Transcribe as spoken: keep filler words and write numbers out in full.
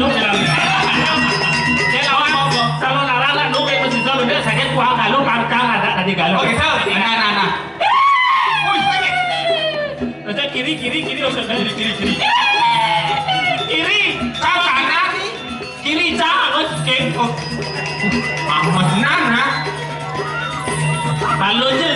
Lu bilang. Dia lawan apa? Kalau larang lah, lu kayak masih sama dia, sakit kuah kalau pantang ada tadi kalau. Oke, so, nah, nah, nah. Wih, sakit. Terus kiri, kiri, kiri, terus kiri, kiri, kiri. Kiri, sama kanan. Kiri, sama, cengkok. Amat nana. Kalau aja